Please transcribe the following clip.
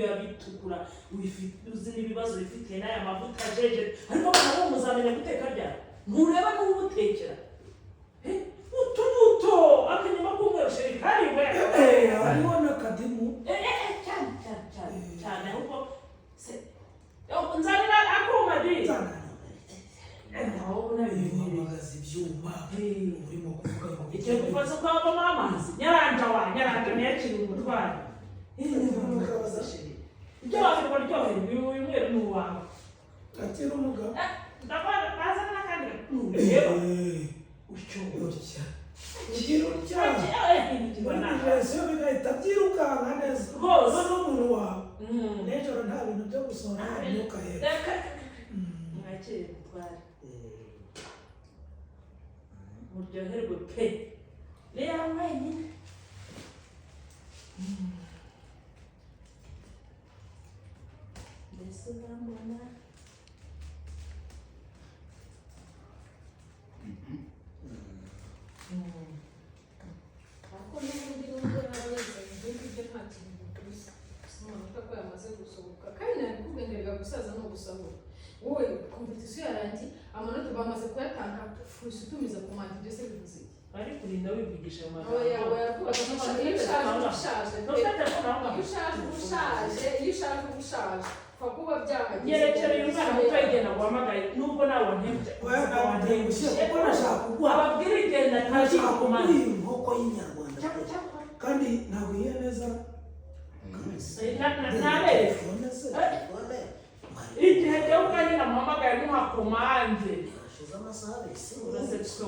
biba bitukura, uzi n'ibibazo bifitiye n'aya mavuta ajeje. Ariko abana bo muzamenya guteka ryari? Ntureba n'ubu utekera. Eh, utubuto, akanyama k'umweru, chéri, kariwe. Hariho n'akadimu. Eh, eh, eh, cyane cyane cyane cyane. Ahubwo se nzanira akuma di. Nzana. Ndabona ibintu. Uhamagaza ibyuma, urimo kuvuga ngo Igihe gufata ko havamo amazi, nyaranja wa nyaranja ntiyakiri umutwaro. Ibyo wawe ryoherwa, uyu mweru ni uwawe. Akiri umugabo. Ndabona bazana n'akandi, ntureba utyo. Utya, ugira utya muri digestion bigahita byirukanka neza. Rwose. N'umuntu wawe nijoro nta bintu byo gusohora imyuka hepfo. Mwakire mutware, muryoherwe pe, niya wenyine. Mbese urambona? Ariko n'ubundi nubwo yaba yazanye ibyo ngibyo, nta kintu bivuze. Gusa amanota ko yamaze gusohoka, kandi nabikubwiye ngo erega gusaza ni ugusahura. Wowe compétition yarangiye, amanota bamaze kuyatanga, fusa utumiza komande, byose bivuze iki? Ari kurinda wivugisha mu magambo. Oya, oya, iyo ushaje uba ushaje pe. Ntufite telefone aho ngaho? Iyo ushaje uba ushaje, iyo ushaje uba ushaje, pfa kuba byahageze. Nyerekera uyu mwana muto igenda guhamagaye, nubwo nawe wantembye. Oya, nagutengushye kuko nashaka kuguha Ababwira igenda atazi nashaka kumana. kuguha inkoko y'inyarwanda pe. Kandi ntabwo ihiye neza. Nabereka Telefone se? Telefone. Igihe jyewe ubwanjye namuhamagaye muha komande. Hashize amasaha 2. Urasetse.